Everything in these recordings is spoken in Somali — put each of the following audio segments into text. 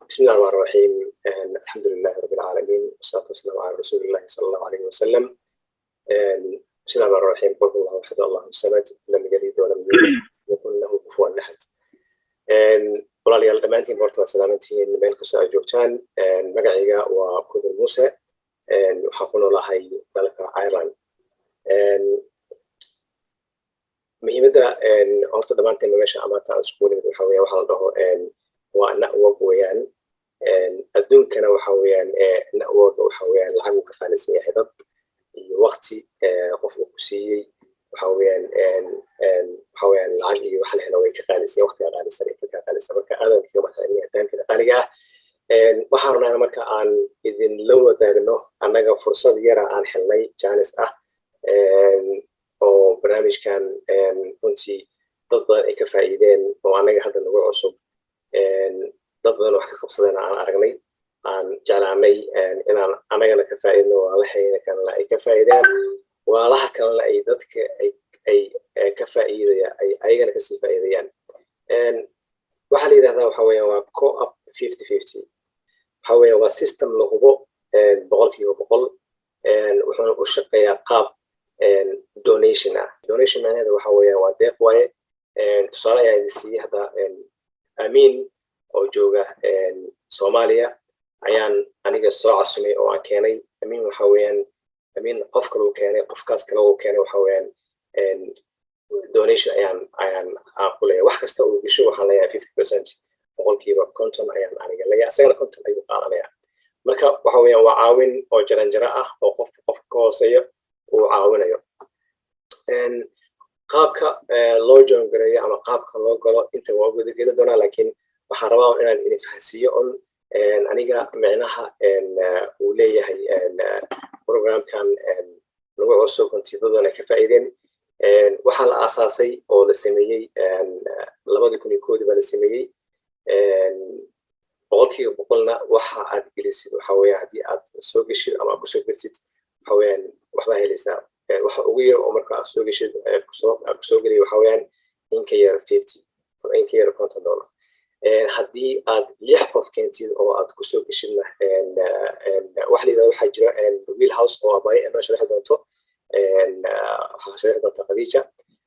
بسم الله الرحمن الرحيم، الحمد لله رب العالمين، والصلاة والسلام على رسول الله صلى الله عليه وسلم. بسم الله الرحمن الرحيم، قل هو الله أحد، الله الصمد، لم يلد ولم يولد ويكن له كفوا أحد. Walaalayaal, dhammaantiin horta waa salaamantihiin meel kastoo aad joogtaan. Magacayga waa Kudur Muuse, waxaan ku noolahay dalka Ireland. Muhiimadda horta dhammaanteen meesha amaanta aan iskugu nimid waxa weya waxa la dhaho waa network weeyaan. Adduunkana waxa weeyaan network waxa weeyaan lacag uu ka qaalisan yahay, dad iyo waqti qof uu ku siiyey waxa weeyaan lacag iyo wax la helo way ka qaalisan, waqtiga qaalisan iyo dadka qaalisan. Marka aadan kaga mahadcelinaya taanka qaaliga ah. Waxaan rabnaa marka aan idinla wadaagno annaga fursad yara aan helnay, chance ah, oo barnaamijkan runtii dad badan ay ka faa'iideen oo annaga hadda nagu cusub, dad badan wax ka qabsadeen aan aragnay, aan jeclaanay inaan annagana ka faa'iidno, walaalahayna kalena ay ka faa'iidaan, walaalaha kalena ay dadka ay ka faa'iidaya ay ayagana kasii faa'iidayaan. Waxaa la yidhahdaa waxa weeyaan waa Co-op 50/50. Waxa weeyaan waa system la hubo 100%. Wuxuuna u shaqeeyaa qaab donation ah. Donation macnaheeda waxa weeyaan waa deeq waaye. Tusaale ayaa idin siiyey hadda. Amiin oo jooga Soomaaliya ayaan aniga soo casumay oo aan keenay. Amiin waxa weeyaan, Amiin qof kale uu keenay, qofkaas kale uu keenay, waxa weeyaan donation ayaan aan ku leeyahay. Wax kasta uu gesho waxaan leeyahay 50%, 50% ayaan aniga leeyahay, isagana 50 ayuu qaadanaya. Marka waxa weeyaan waa caawin oo jaranjaro ah oo qof qofka ka hooseeyo uu caawinayo. Qaabka loo join gareeyo ama qaabka loo galo inta waa gudageli doonaa, laakiin waxaan rabaa inaan idin fahansiiyo un aniga micnaha uu leeyahay programkan lagu cusub, runtii badan ay ka faa'iideen. Waxaa la aasaasay oo la sameeyey 2001-dii baa la sameeyey. 100%-na waxa aad gelisid waxa weeyaan haddii aad soo geshid ama aad kusoo geltid, waxa weeyaan waxbaa helaysaa. Waxa ugu yar oo marka aad soo geshid kusoo aad kusoo geliya waxa weeyaan in ka yar 50, in ka yar $50. Haddii aad lix qof keentid oo aad kusoo geshidna, waxa la yidhahda waxaa jira wheelhouse oo abay noo sharaxi doonto, waxaa sharaxi doonta Khadiija,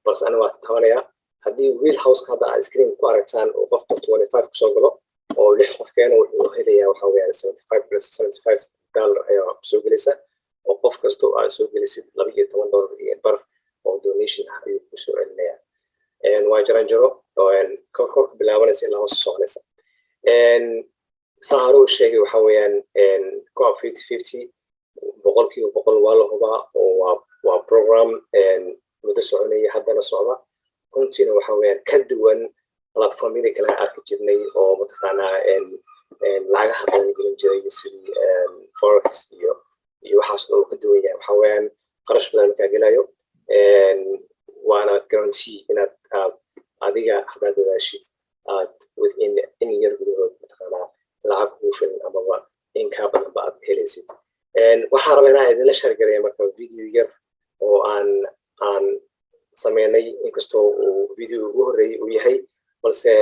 balse aniga waa tatabanayaa. Haddii wheelhouseka hadda aad screen ku aragtaan oo qofka 25 kusoo galo oo lix qof keeno, wuxuu helayaa waxa weeyaan 75 plus $75 ayaa kusoo gelaysa, oo qof kasta oo aad soo gelisid $12.50 oo donation ah ayuu kusoo celinayaa. Waa jaranjaro kor kor ka bilaabanaysa ilaa hoos soconaysa. Saa hore uu sheegay, waxa weeyaan Co-op 50/50 100% waa la hubaa oo waa program muddo soconaya, haddana socda. Runtiina waxa weeyaan ka duwan platformyadii kale aan arki jirnay oo mataqaanaa lacagaha badan gelin jiray, sidii forex iyo waxaas oo ka duwan yahay. Waxa weeyaan qarash badan markaa gelayo, waana guarantee inaad aad adiga haddaad dadaashid aad within in yar gudahood mataqaanaa lacag kugu filan amaba in kaa badanba aad helaysid. Waxaan rabaa inaan idinla share gareeya marka video yar oo aan sameynay, inkastoo uu video ugu horreeyey uu yahay, balse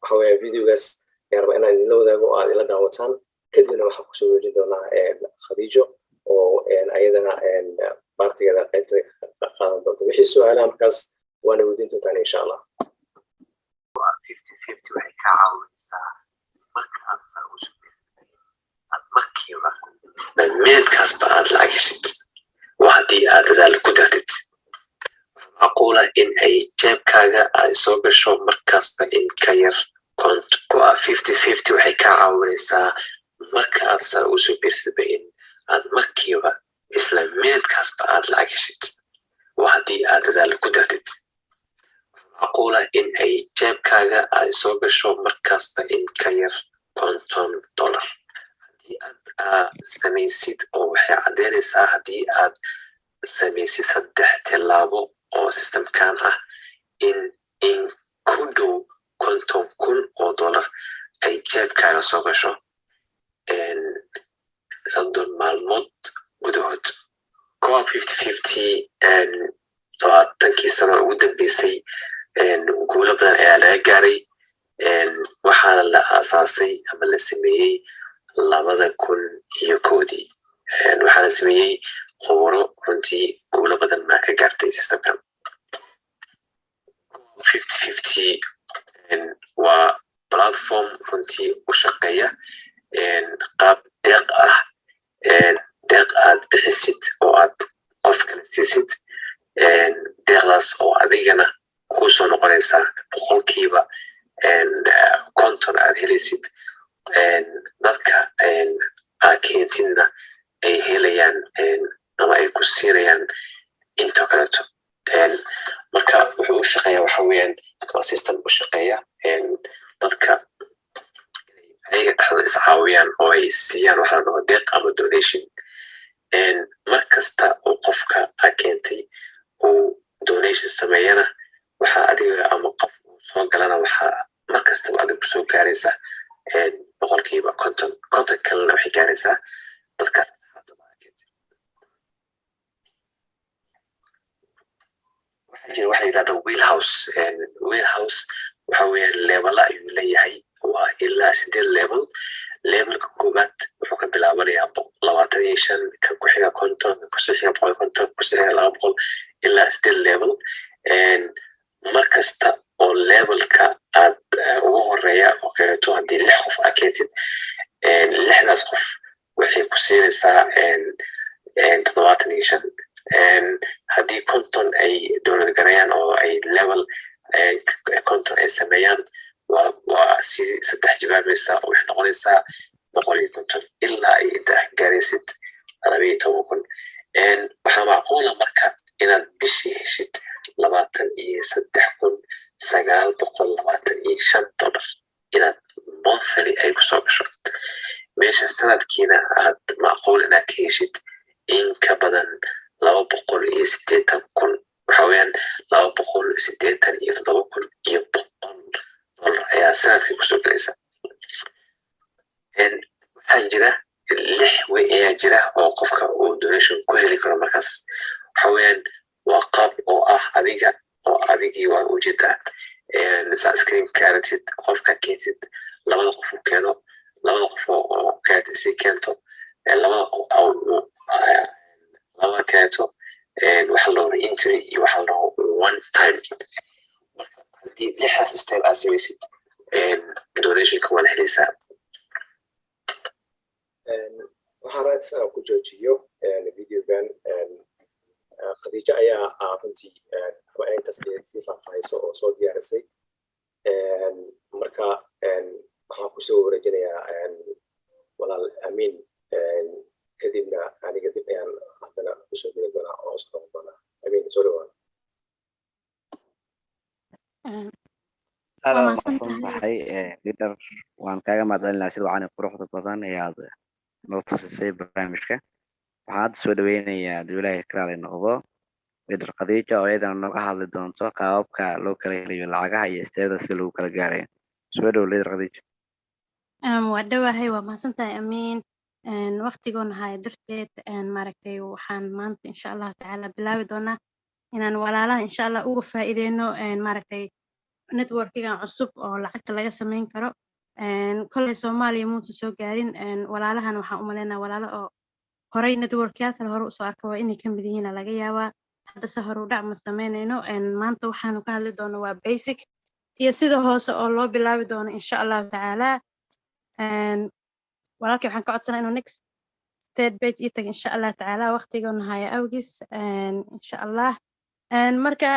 waxa weya videogaas ayaan rabaa inaan idinla wadaago oo aad ila daawataan. Kadibna waxaan kusoo wareejin doonaa Khadiijo oo ayadana partigeeda qaybteeda ka qaadan doonta. Wixii su-aalaha markaas waana weydiin doontaan, insha Allah. 50/50 waxay kaa caawinaysaa marka aad saa u sugaysatay aad markiiba isla minutekaasba aad lacag heshid, waa haddii aad dadaal ku dartid. Macquula in ay jeebkaaga ay soo gasho markaasba in ka yar 50/50 waxay kaa caawinaysaa marka aad saa u soo biirsadba in aad markiiba isla minutekaasba aad lacag heshid, waa haddii aad dadaal ku dartid. Macquula in ay jeebkaaga ay soo gasho markaasba in ka yar $50 haddii aad samaysid, oo waxay caddeynaysaa haddii aad samaysid saddex tillaabo oo systemkan ah in ku dhow $50,000 ay jeebkaaga soo gasho 30 maalmood gudahood. Co-op 50/50 20-kii sano ugu dambeysay guulo badan ayaa laga gaaray. Waxaana la aasaasay ama la sameeyey 2001-dii. Waxaana sameeyey khuburo runtii guulo badan maa ka gaartay systemkan. 50/50 waa platform runtii u shaqeeya qaab deeq ah, deeq aad bixisid oo aad qof kale siisid, deeqdaas oo adigana kuu soo noqonaysaa 50% aad helaysid, dadka aad keentidna ay helayaan ama ay ku siinayaan intoo kaleeto. Marka wuxuu u shaqeeya waxa weeyaan waa system u shaqeeya dadka ayaga dhexdooda iscaawiyaan oo ay siiyaan waxa la dhaho deeq ama donation. Mar kasta oo qofka aa keentay uu donation sameeyana, waxaa adiga ama qof uu soo galana, waxaa mar kastaba adiga kusoo gaaraysa 50%, 50 kalena waxay gaaraysaa dadkaas asxaabtooda aa keentay. Waxaa jira waxa la yidhahda wheelhouse. Wheelhouse waxa weeyaan levela ayuu leeyahay, waa ilaa sideed level. Levelka koowaad wuxuu ka bilaabanayaa 25, ka ku xiga 50, ka kusii xiga 150, ka kusii xiga 200, ilaa sideed level. Mar kasta oo levelka aad ugu horeeya oo kaleeto, haddii lix qof aa keentid, lixdaas qof waxay ku siinaysaa 75. Haddii 50 ay donate gareeyaan oo ay level 50 ay sameeyaan, waa si saddex jibaabaysa oo waxay noqonaysaa 150, ilaa ay inta gaaraysid 12,000. Waxaa macquula marka inaad bishii heshid $23,925 inaad monthly ay kusoo gasho, meesha sanadkiina aad macquul inaad ka heshid in ka badan 280,000. Waxa weeyaan $287,100 ayaa sanadkii kusoo gelaysa. Waxaa jira lix way ayaa jira oo qofka uu donation ku heli karo. Markaas waxa weeyaan waa qaab oo ah adiga oo adigii waa ujeedaa saa screen kaaratid, qofka keentid, labada qof uu keeno, labada qof oo keento sii keento, labada qof labada keento, waxa la dhaho entry iyo waxa la dhaho one time. Marka haddii lixdaas step aad samaysid, donationka waad helaysaa. Waxaan rabaa intaas aan ku joojiyo videogan. Khadiijo ayaa runtii raba inay intaas sii faahfaahayso oo soo diyaarisay. Marka waxaan kusoo wareejinayaa walaal Amiin, kadibna aniga dib ayaan haddana kusoo geli doonaa oo soo noqon doonaa. Amiin, soo dhawaada. Aad Waa aad mahadsan mahadsan tahay. Tahay leader, waan kaaga mahadcelinayaa sida wacan ee quruxda badan ee aad noo tusisay barnaamijka. Waxaan hadda soo dhaweynayaa, hadduu Ilaahay ka raali noqdo, leader Khadiija oo iyadana nooga hadli doonto qaababka loo kala helayo lacagaha iyo stepyada sida lagu kala gaarayo. Soo dhow, leader Khadiija. Waa dhowahay, waa mahadsan tahay, Amiin. Waqtigoona haya darteed, maaragtay, waxaan maanta insha Allahu tacaala bilaabi doonaa inaan walaalaha insha Allah uga faa'iideyno, maaragtay, networkigan cusub oo lacagta laga sameyn karo. Koley Soomaaliya muusan soo gaarin. Walaalahan waxaan u malaynaa walaalo oo horay networkyaal kale hore usoo arka waa inay ka mid yihiin laga yaabaa. Hadda se hore u dhac ma sameynayno. Maanta waxaanu ka hadli doona waa basic iyo sida hoose oo loo bilaabi doono insha Allahu tacaala. Walaalkay waxaan ka codsanaa inuu next third page ii tago insha Allah tacaala, waqtigoona haya awgiis insha Allah. Marka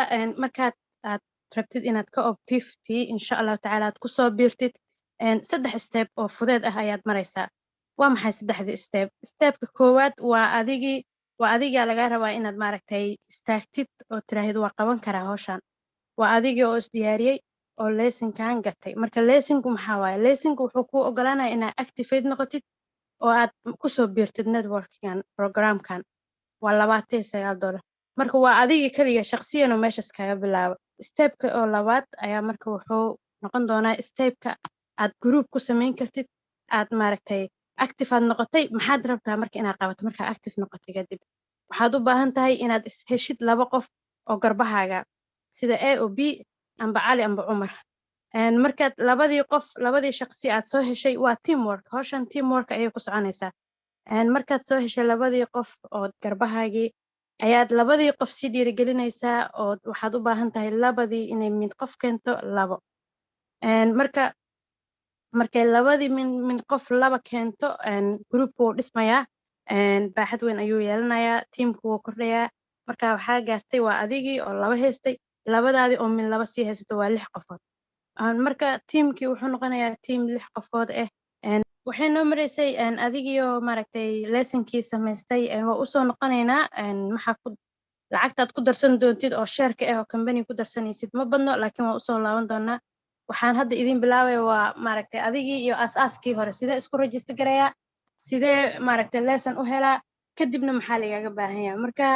markaad aad rabtid inaad Co-op 50 insha Allahu tacaala aad kusoo biirtid, saddex step oo fudeed ah ayaad maraysaa. Waa maxay saddexdii step? Stepka koowaad waa adigii, waa adigaa lagaa rabaa inaad, maaragtay, istaagtid oo tiraahid waa qaban karaa hawshan. Waa adigii oo isdiyaariyey oo licensekan gatay. Marka licenseku maxaa waaye? Licenseku wuxuu kuu ogolaanaya inaad activate noqotid oo aad kusoo biirtid networkkan, programkan. Waa $29. Marka waa adigii keliga shaqsiyan oo meeshaas kaga bilaabo. Stepka oo labaad ayaa marka wuxuu noqon doonaa stepka aad group ku samayn kartid. Aad, maaragtay, active aad noqotay, maxaad rabtaa marka inaad qabato? Markaa active noqotay kadib, waxaad u baahan tahay inaad isheshid laba qof oo garbahaaga sida A o B amba Cali amba Cumar. Markaad labadii qof, labadii shaqsi aad soo heshay, waa teamwork. Hawshan teamwork ayay ku soconaysaa. Markaad soo heshay labadii qof ood garbahaagii ayaad labadii qof sii dhiirigelinaysaa, ood waxaad u baahan tahay labadii inay mid qof keento labo. Marka markay labadii min qof laba keento, groupku wuu dhismayaa, baaxad weyn ayuu yeelanayaa, teamku wuu kordhayaa. Marka waxaa gaartay waa adigii oo laba haystay, labadaadii oo min laba sii haysato, waa lix qofood. Marka teamkii wuxuu noqonayaa team lix qofood ah. Waxay noo maraysay adigiioo maaragtay licencekii samaystay. Waa usoo noqonaynaa. Maxaa ku lacagtaad ku darsan doontid oo shareka ah oo company ku darsanaysid ma badno, laakiin waa usoo laaban doonaa. Waxaan hadda idin bilaabaya waa maaragtay adigii iyo aas-aaskii hore: sidee isku register garayaa, sidee maaragtay license u helaa, kadibna maxaa lagaga baahan yahay? Marka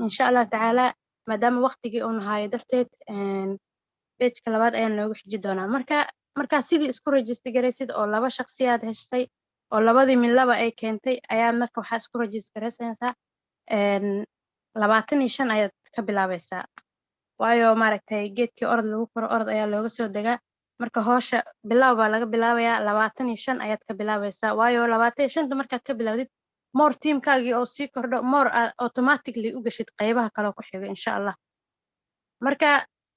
insha Allah tacaala, maadaama waqtigii uu nahaayo darteed, pageka labaad ayaan noogu xiji doonaa. Marka markaa sidii isku register garaysid oo laba shaqsiyaad heshay oo labadii min laba ay keentay ayaa, marka waxaa isku register garaysanaysaa 25 ayaad ka bilaabaysaa, waayo maaragtay geedkii orod lagu koro orod ayaa looga soo degaa. Marka hoosha bilow baa laga bilaabayaa. 25 ayaad ka bilaabaysaa, waayo 25-ta markaad ka bilowdid, more teamkaagii oo sii kordho, more aad automatically u geshid qaybaha kaloo ku xigo, insha Allah. Marka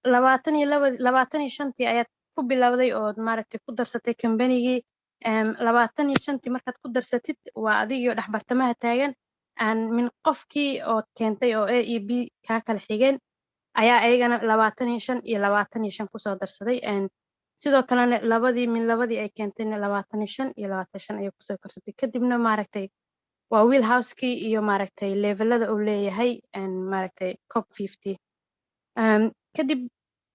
22, 25-tii ayaad ku bilowday ood maaragtay ku darsatay companygii. 25-tii markaad ku darsatid, waa adigii oo dhexbartamaha taagan aan min qofkii ood keentay oo A iyo B kaa kala xigeen ayaa ayagana 25 iyo 25 kusoo darsaday. Sidoo kalena labadii min labadii ay keentayna 25 iyo 25 ayay kusoo korsatay. Kadibna maaragtay waa wheelhousekii iyo maaragtay levelada uu leeyahay, maaragtay Co-op 50. Kadib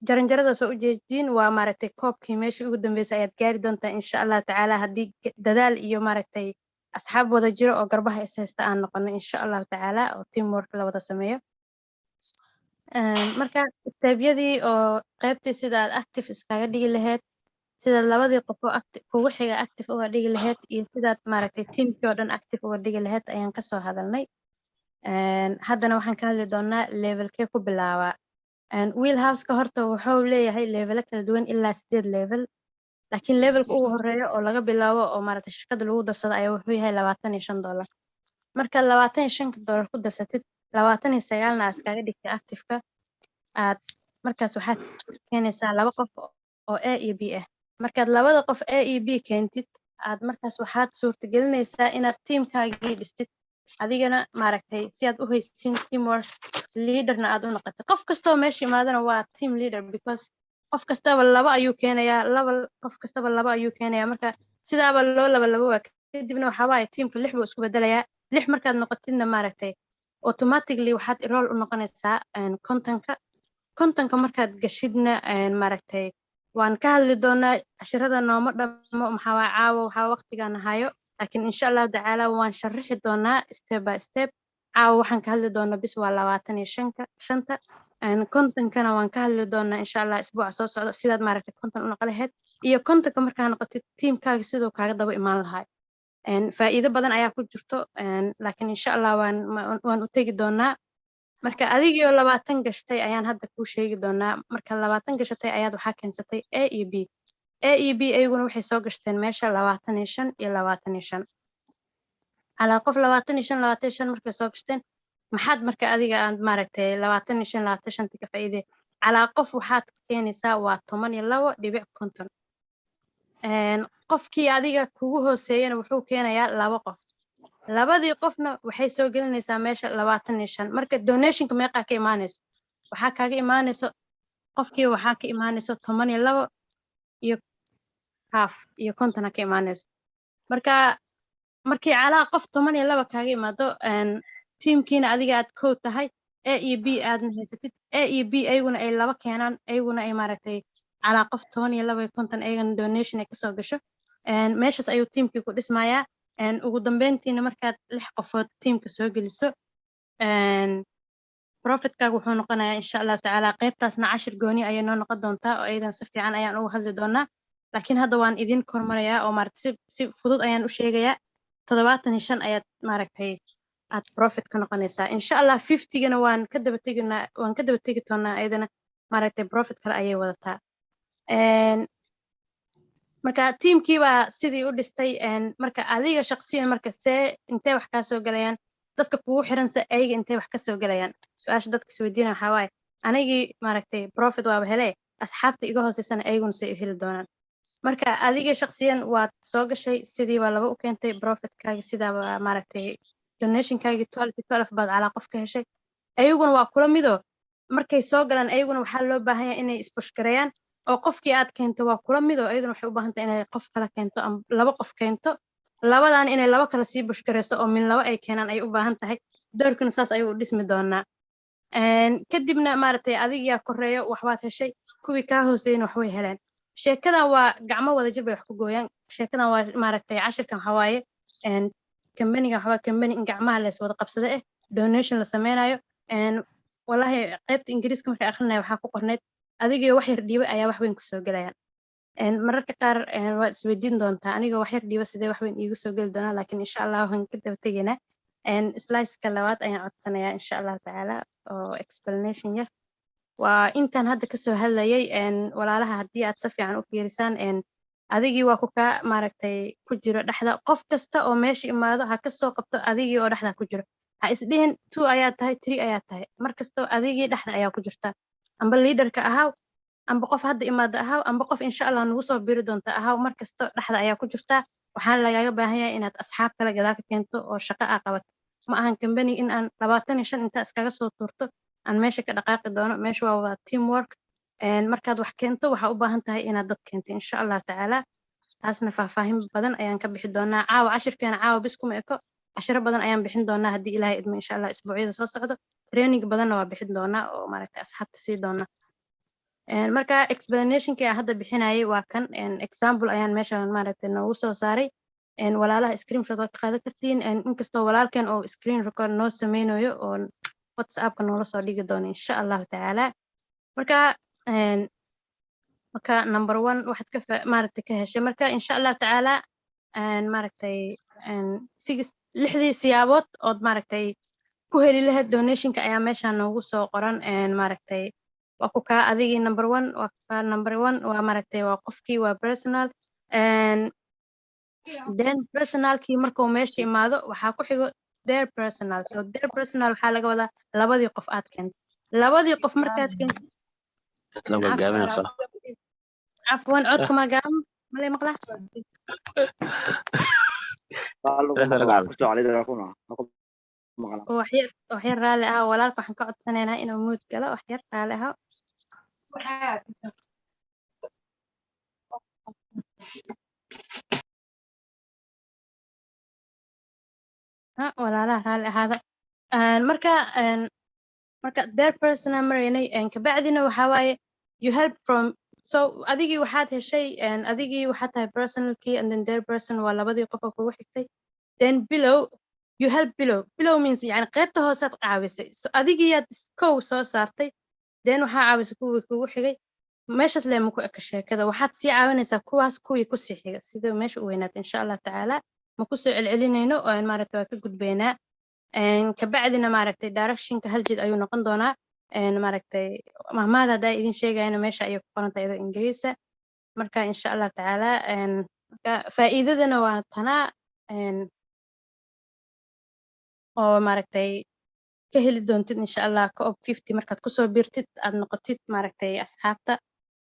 jaranjarada soo ujeediin waa maaragtay Co-opkii meeshii ugu dambeysay ayaad gaari doontaa, insha Allah tacaala, haddii dadaal iyo maaragtay asxaab wada jiro oo garbaha is haysta aan noqono, insha Allahu tacaala, oo teamwork la wada sameeyo. Marka stepyadii oo qaybtii sida aad active iskaga dhigi lahayd, sidaad labadii qof oo kugu xiga active uga dhigi lahayd, iyo sidaad maaragtay teamkii oo dhan active uga dhigi lahayd ayaan kasoo hadalnay. Haddana waxaan ka hadli doonaa levelkee ku bilaabaa. Wheelhouseka horta wuxuu leeyahay levelo kala duwan, ilaa sideed level, laakiin levelka ugu horeeya oo laga bilaabo oo maaragtay shirkadda lagu darsado ayaa wuxuu yahay $25. Marka $25-ka ku darsatid, 29-na aad iskaga dhigtay active-ka, aad markaas waxaad keenaysaa laba qof oo A iyo B ah. Markaad labada qof A iyo B keentid, aad markaas waxaad suurtagelinaysaa inaad teamkaagii dhistid, adigana maaragtay si aad u haysiin teamwork leaderna aad u noqotid. Qof kastoo meesha imaadana waa team leader, because qof kastaba laba ayuu keenayaa, laba qof kastaba laba ayuu keenayaa. Marka sidaaba loo laba laba waa, kadibna waxaa waaye teamka lix buu isku bedelayaa. Lix markaad noqotidna, maaragtay automatically waxaad enroll u noqonaysaa 50-ka. 50-ka markaad gashidna, maaragtay waan ka hadli doonaa cashirada nooma dhamo. Maxaa waaye, caawa waxaa waqtigaan hayo, laakiin insha Allahu tacaala waan sharaxi doonaa step by step. Caawa waxaan ka hadli doonaa bis waa 25-ka shanta. 50-kana waan ka hadli doonaa, insha Allah, isbuuca soo socda, sidaad maaragtay 50 u noqon lahayd iyo 50-ka markaa noqotid teamkaaga siduu kaaga daba imaan lahaa. Faa'iido badan ayaa ku jirto, laakiin insha Allah waan u tegi doonaa. Marka adigii oo 20 gashtay ayaan hadda kuu sheegi doonaa. Marka 20 gashatay ayaad waxaa keensatay A iyo B. A iyo B ayaguna waxay soo gashteen meesha 25 iyo 25, calaa qof 25, 25 markay soo gashteen, maxaad marka adiga aad maaragtay 25, 25-ta ka faa'iide? Calaa qof waxaad keenaysaa waa 12.50. Qofkii adiga kugu hooseeyana wuxuu keenayaa laba qof. Labadii qofna waxay soo gelinaysaa meesha 25. Marka donationka meeqaa ka imaanayso? Waxaa kaaga imaanayso qofkii waxaa ka imaanayso 12 iyo half iyo 50 ka imaanayso. Marka markii calaa qof 12 kaaga imaado, teamkiina adiga aad kow tahay, A iyo B aadna haysatid, A iyo B ayaguna ay laba keenaan, ayaguna ay maaragtay calaa qof 12.50 ayagana donation ay kasoo gasho, meeshaas ayuu teamkii ku dhismayaa. Ugu dambeyntiina markaad lix qofood teamka soo geliso, profitkaaga wuxuu noqonayaa, insha Allahu tacaala, qaybtaasna cashir gooni ayay noo noqon doontaa oo ayadan si fiican ayaan uga hadli doonaa, laakiin hadda waan idin kormarayaa oo maaragtay si fudud ayaan u sheegayaa. 75 ayaad maaragtay aad profit ka noqonaysaa, insha Allah. 50-gana waan ka daba teginaa, waan ka daba tegi doonaa, ayadana maaragtay profit kale ayay wadataa. Marka teamkii baa sidii u dhistay. Marka adiga shaqsiyan, marka see intee wax kaa soo gelayaan? Dadka kugu xiran se ayaga intee wax ka soo gelayaan? Su-aasha dadka isweydiinaya waxaa waaye, anigii maaragtay profit waaba hele, asxaabta iga hooseysana ayaguna say u heli doonaan? Marka adiga shaqsiyan waad soo gashay, sidii baa laba u keentay, profitkaagi sidaaba maaragtay donationkaagii 12 12 baad calaa qof ka heshay. Ayaguna waa kula midoo, markay soo galaan ayaguna waxaa loo baahan yahay inay is push gareeyaan, oo qofkii aad keento waa kula midoo, ayaduna waxay u baahan tahay inay qof kala keento ama laba qof keento, labadan inay laba kala sii push gareyso oo min laba ay keenaan ay u baahan tahay. Doorkuna saas ayuu u dhismi doonaa. Kadibna maaragtay adigiyaa koreeyo, waxbaad heshay, kuwii kaa hooseeyena waxbay heleen. Sheekadan waa gacmo wada jir bay wax ku gooyaan. Sheekadan waa maaragtay cashirkan waxaa waaye kambaniga waxaa kambani in gacmaha lees wada qabsada donation la sameynayo. Wallahi qaybta Ingiriiska marka akrinaya waxaa ku qorneyd, adigio wax yar dhiiba ayaa wax weyn kusoo gelayaan. Mararka qaar waad isweydiin doontaa, anigoo wax yar dhiiba sidee wax weyn iigu soo geli doonaa? Laakiin insha Allah waan ka daba tegaynaa. Slideka labaad ayaan codsanayaa, insha Allahu tacaala, oo explanation yar waa intaan hadda kasoo hadlayay. Walaalaha, haddii aad si fiican u fiirisaan, adigii waa ku kaa maaragtay ku jiro dhexda. Qof kasta oo meesha imaado ha kasoo qabto adigii oo dhexda ku jiro. Ha isdhihin two ayaa tahay, three ayaa tahay. Mar kastoo adigii dhexda ayaa ku jirta, amba leaderka ahaw, amba qof hadda imaada ahaw, amba qof insha Allah nagu soo biri doonta ahaw, mar kasto dhexda ayaa ku jirtaa. Waxaana lagaaga baahan yahay inaad asxaab kale gadaal ka keento oo shaqo aa qabato. Ma ahan company in aan 25 intaa iskaga soo tuurto aan meesha ka dhaqaaqi doono. Meesha waa wada teamwork. Markaad wax keento, waxaa u baahan tahay inaad dad keento, insha Allah tacaala. Taasna faahfaahin badan ayaan ka bixi doonaa caawa. Cashirkeena caawa bis kuma eko, cashiro badan ayaan bixin doonaa haddii Ilaahay idmo, insha Allah, isbuucyada soo socdo. Training badanna waa bixin doonaa oo maaragtay asxaabta sii doona. Marka explanationkii aan hadda bixinayay waa kan. Example ayaan meeshan maaragtay noogu soo saaray. Walaalaha, screenshot waa ka qaadan kartiin, inkastoo walaalkan oo screen record noo sameynayo oo WhatsAppka noola soo dhigi doono, insha Allahu tacaala. Marka number one waxaad ka maaragtay ka heshay. Marka insha Allahu tacaala maaragtay six, lixdii siyaabood ood maaragtay ku heli lahayd donationka ayaa meeshan noogu soo qoran. Maaragtay waa ku kaa adigii number one, waa ku kaa number one, waa maaragtay waa qofkii, waa personal. Then personalkii markuu meesha imaado, waxaa ku xigo their personal. So their personal waxaa laga wadaa labadii qof aad keento, labadii qof markaad keento. Cafwan, codka ma gaaban malay maqlaa? Waxyar, waxyar raalli ah. Walaalka waxaan ka codsanaynaa inuu mute galo. Waxyar raalli ah. Walaalaha, raalli ahaada. Marka their personal maraynay, kabacdina waxaa waaye you help from. So adigii waxaad heshay, adigii waxaad tahay personalkii, and then their person waa labadii qof oo kugu xigtay. Then below you help below. Below means yani qaybta hoosead caawisay. So adigiyaad kow soo saartay, then waxaa caawisay kuwii kugu xigay. Meeshaas leema ku eka sheekada, waxaad sii caawinaysaa kuwaas kuwii kusii xiga, sida meesha u weynaata. Insha Allah tacaala ma kusoo celcelinayno oo maaragtay waa ka gudbaynaa. Kabacdina maaragtay directionka hal jid ayuu noqon doonaa. Maaragtay mahmaada haddaa idin sheegayana, meesha ayay ku qoran tahay iyadoo Ingiriisa. Marka insha Allah tacaala marka faa'iidadana waa tanaa oo maaragtay ka heli doontid, insha Allah, Co-op 50 markaad kusoo biirtid, aad noqotid maaragtay asxaabta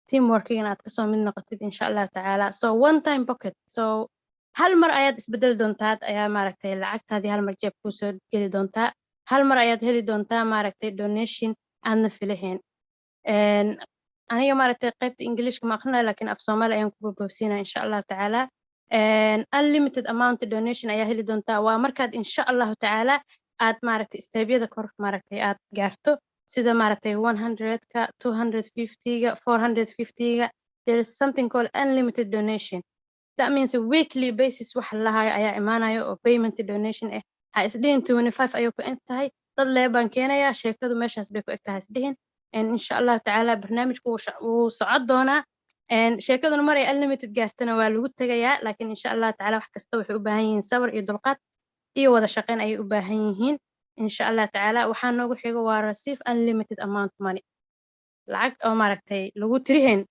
teamworkigana aad kasoo mid noqotid, insha Allahu tacaala. So one time pocket, so hal mar ayaad isbedeli doontaa, ayaa maaragtay lacagtaadii hal mar jeeb kuusoo geli doontaa, hal mar ayaad heli doontaa maaragtay donation aadna filahayn. Aniga maaragtay qaybta Englishka ma aqrinayo, laakiin af Soomaali ayaan ku boobsiinaya, insha Allahu tacaala. Unlimited amount donation ayaa heli doontaa, waa markaad insha Allahu tacaala aad maaragtay stepyada kor maaragtay aad gaarto, sida maaragtay 100-ka, 250-ga, 450-ga. There is something called unlimited donation. That means a weekly basis wax lahayo ayaa imaanayo oo payment donation ah. Ha isdhihin 25 ayuu ku eg tahay, dad lee baan keenayaa, sheekadu meeshaas bay ku eg tahay, isdhihin. Insha Allahu tacaala barnaamijku wuu socon doonaa. Sheekaduna maray unlimited gaartana waa lagu tegayaa, laakiin insha Allahu tacaala wax kasta waxay u baahan yihiin sabr iyo dulqaad iyo wada shaqayn ayay u baahan yihiin, insha Allah tacaala. Waxaa noogu xigo waa receive unlimited amount money, lacag oo maaragtay lagu tirihayn.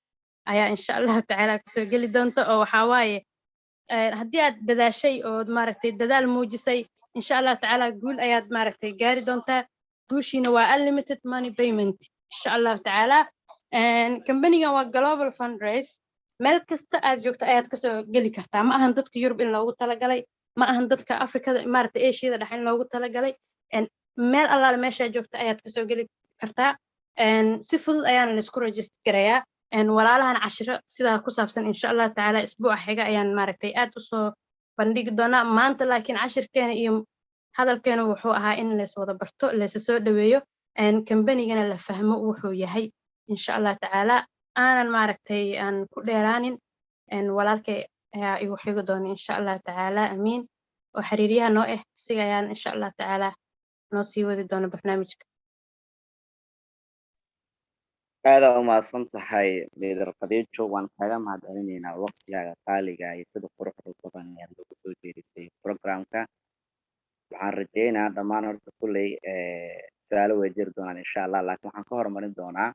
Ayaa insha Allahu tacaala kusoo geli doonta. Oo waxaa waaye, haddii aad dadaashay ood maaragtay dadaal muujisay, insha Allahu tacaala guul ayaad maaragtay gaari doontaa. Guushiina waa unlimited money payment insha Allahu tacaala. Kambanigan waa global fundraise, meel kasta aad joogto ayaad kasoo geli kartaa. Ma ahan dadka Yurub in loogu talagalay, ma ahan dadka Afrikada, maaragtay Asiada dhexe in loogu talagalay. Meel allaale meeshaa joogta ayaad kasoo geli kartaa. Si fudud ayaana laisku register garayaa. Walaalahan cashiro sidaa ku saabsan insha Allahu tacaala isbuuca xiga ayaan maaragtay aad usoo bandhigi doonaa. Maanta laakiin cashirkeena iyo hadalkeena wuxuu ahaa in lays wada barto, laysa soo dhaweeyo, kambanigana la fahmo wuxuu yahay insha Allah tacaala. Aanan maaragtay aan ku dheeraanin, walaalkay ayaa igu xigi doona insha Allah tacaala, Amiin, oo xiriiryaha noo ah. Isiga ayaan insha Allah tacaala noo sii wadi doona barnaamijka. Aada u mahadsan tahay, Leader Khadiijo. Waan kaaga mahadcelinaynaa waqtigaaga qaaliga iyo sida quruxda badan ee aad loogu soo jeedisay programka. Waxaan rajeynayaa dhammaan, horta kulley su-aalo way jiri doonaan insha Allah, laakiin waxaan ka horumarin doonaa,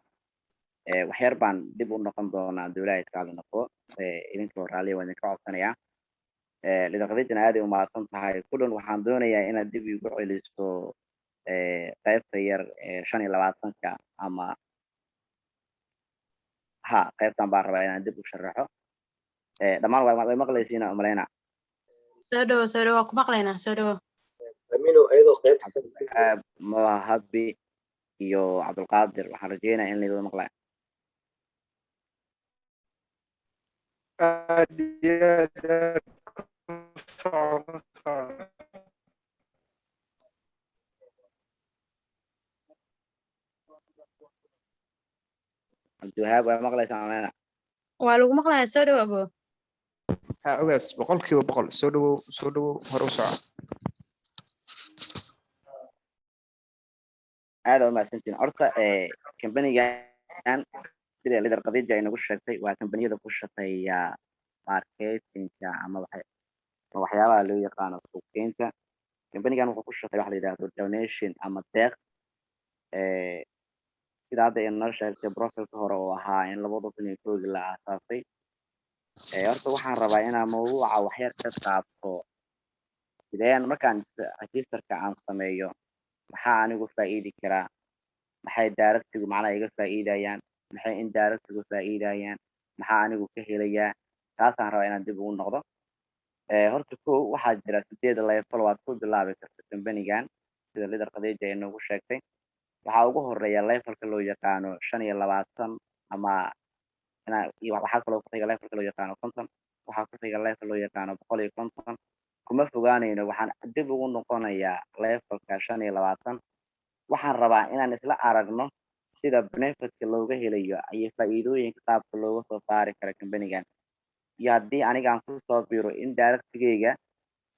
waxyar baan dib u noqon doonaa hadduu Ilaahay kaali noqdo. Idinkoo raalliya waan idinka codsanayaa. Leader Khadiijana aaday u mahadsan tahay. Kulan waxaan doonayaa inaad dib igu celiso qaybta yar 25-ka ama ha qaybtan baan rabaa inaan dib u sharaxo. Dhammaan way maqlaysiina umaleyna. Soo dhawo, soo dhawo, waa ku maqlaynaa, soo dhawo. Amino, ayadoo qaybta Mohabi iyo Cabdulqaadir, waxaan rajeynayaa in laydin maqlaya. Aad iyo aad, ku soco, ku soco. Cabdiwahaab, way maqlaysaa umaleyna? Waa lagu maqlayaa, soo dhawo abo. Ha, ogaas, 100%. Soo dhawow, soo dhawow, hore u soco. Aad aa umahadsantihin. Horta kambanigan, sida Leader Khadiija ay nagu sheegtay, waa kambaniyada ku shaqeeya marketingka ama waxyaabaha loo yaqaano suuqgeynta. Kambanigan wuxuu ku shaqeeya waxa la yidhahdo donation ama deeq. Sida hadda ay noo sheegtay profilka hore oo ahaa in 2001-dii la aasaasay. Horta waxaan rabaa inaan mawduuca waxyar ka taabto. Sideen markaan registerka aan sameeyo, maxaa anigu faa'iidi karaa, maxay directigu macnaha iga faa'iidayaan, maxay indirectigu faa'iidayaan, maxaa anigu ka helayaa? Taasaan rabaa inaan dib ugu noqdo. Horta kow, waxaa jira sideed level waad ku bilaabi karta companigan. Sida Leader Khadiija ay noogu sheegtay, waxaa ugu horeeya levelka loo yaqaano 25 ama iyo waxaa kaloo ku xiga levelka loo yaqaano 50, waxaa ku xiga level loo yaqaano 150. Kuma fogaanayno, waxaan dib ugu noqonayaa levelka 25. Waxaan rabaa inaan isla aragno sida benefitka looga helayo iyo faa'iidooyinka qaabka looga soo saari karo companigan, iyo haddii aniga aan kusoo biro indirectigeyga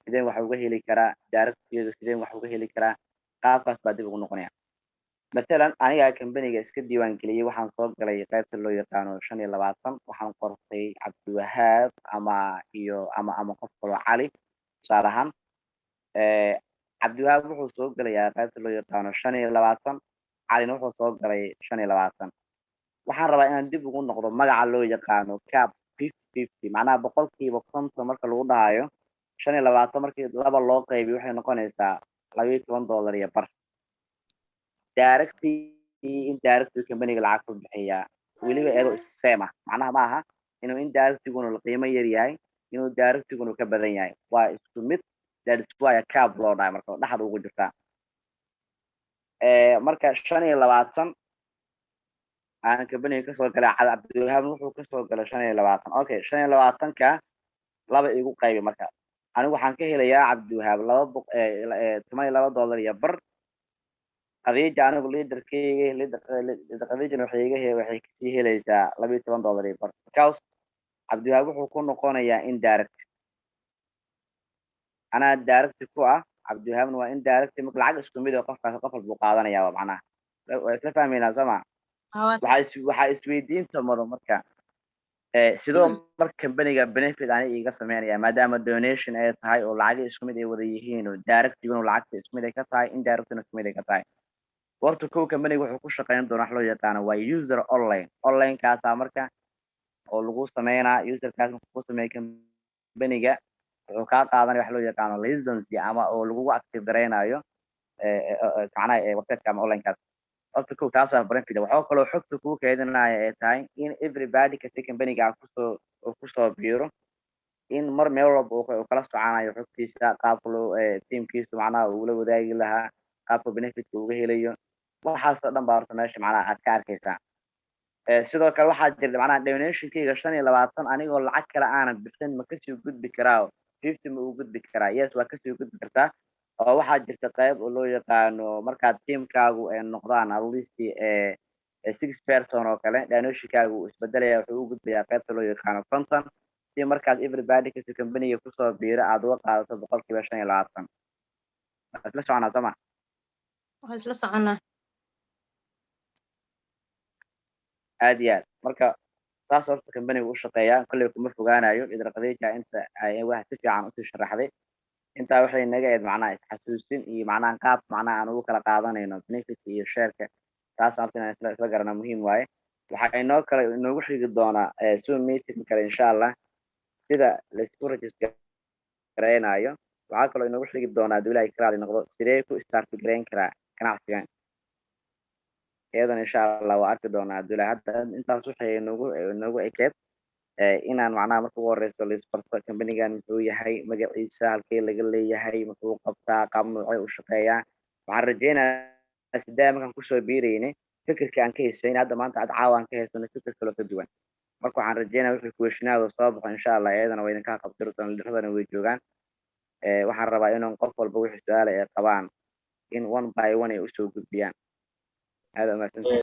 sideen wax uga heli karaa, directigeyga sideen wax uga heli karaa. Qaabkaas baa dib ugu noqonaya. Mathalan, anigaa companiga iska diiwaan geliyey, waxaan soo galay qaybta loo yaqaano 25. Waxaan qortay Cabdiwahaab ama iyo ama qof kaloo Cali tusaale ahaan. Cabdiwahaab wuxuu soo gelayaa qaybta loo yaqaano 25, Calina wuxuu soo galay 25. Waxaan rabaa inaan dib ugu noqdo magaca loo yaqaano cap 50 50, macnaha 50% marka lagu dhahayo. 25 markii laba loo qaybiyo waxay noqonaysaa $12 iyo bar. Directly, indirectly companiga lacag ku bixiyaa weliba iyadoo same ah, macnaha ma aha inuu indirectiguna qiimo yar yahay, inuu directiguna ka badan yahay, waa isku mid. That is why cap loo dhahay, marka dhexda ugu jirtaa. Marka 25 aan companiga kasoo galay, Cabdiwahaab wuxuu kasoo galay 25. Okay, 25-ka laba igu qaybi. Marka anigu waxaan ka helayaa Cabdiwahaab $12 iyo bar. Khadiija, anigu leaderkeyga, leader Khadiijana waxay kasii helaysaa $12 iyo bar, because Cabdiwahaab wuxuu ku noqonayaa indirect, anaa direct ku ah, Cabdiwahaabna waa indirect. Marka lacag isku mid oo qofkaas qof walbuu qaadanaya waa macnaha waa isla fahmaynaa sama? Waxaa isweydiinta mudan marka, sidoo marka companiga benefit ani iga sameynaya, maadaama donation ay tahay oo lacag isku mid ay wada yihiin, oo directiguna lacagta isku mid ay ka tahay, indirectuna isku mid ay ka tahay. Horta kow, companiga wuxuu ku shaqeyn doonaa wax loo yaqaano waa user online. Online kaasaa marka Oo lagu sameynaa userkaas markuu ku sameeyo, companyga wuxuu kaa qaadanaya wax loo yaqaano license ama oo lagugu active gareynayo macnaha websiteka ama onlinekaas. Horta kow taasaa benefit. Waxaa kaloo xogta kuu keydinaya ay tahay in everybody kasta companyga kusoo uu kusoo biiro in mar meel walba uu kala soconayo xogtiisa, qaabka loo teamkiisu macnaha uu la wadaagi lahaa, qaabka benefitka uga helayo. Waxaasoo dhan baa horta meesha macnaha aad ka arkaysaa. Sidoo kale waxaa jira macnaha donationkayga 25 anigoo lacag kale aanan bixin ma kasii gudbi karaa? 50 ma uu gudbi karaa? Yes, waa kasii gudbi kartaa, oo waxaa jirta qayb oo loo yaqaano markaad teamkaagu ay noqdaan at least six person oo kale, donationkaagu uu isbedelaya, wuxuu u gudbayaa qaybta loo yaqaano 50, si markaas everybody kasta companyga kusoo biiro aad uga qaadato 25%. Waa isla soconaa, soo ma? Waa isla soconaa. Aad iyo aad. Marka saas horta companyga u shaqeeyaa. Kolley kuma fogaanayo, idra Khadiija inta ay wax si fiican usii sharaxday. Intaa waxay naga ahayd macnaha isxasuusin iyo macnaha qaab macnaha aan ugu kala qaadanayno benefit iyo shareka. Taas horta inaan isla garana muhiim waaye. Waxaa inoo kale inoogu xigi doonaa Zoom meeting kale, insha Allah, sida laisku register gareynayo. Waxaa kaloo inoogu xigi doonaa, haduu Ilaahay ka raali noqdo, sidee ku start gareyn karaa ganacsigan. Iyadana insha Allah waa arki doonaa haduu Ilaahay. Hadda intaas waxay inoogu ekeed inaan macnaha marka ugu horeyso laisbarto companygan muxuu yahay, magaciisa, halkee laga leeyahay, muxuu qabtaa, qaab noocee u shaqeeyaa. Waxaan rajeynayaa sidee markaan kusoo biiraynay fikirka aan ka haysayn, hadda maanta aad caawa aan ka haysano fikir kaloo ka duwan. Marka waxaan rajeynaya wixii questionaada soo baxo, insha Allah, iyadana waa idinka qabtiri doona, leaderadana way joogaan. Waxaan rabaa inaan qof walba wixii su-aala ay qabaan in one by one ay usoo gudbiyaan. Aad umahadsantihiin.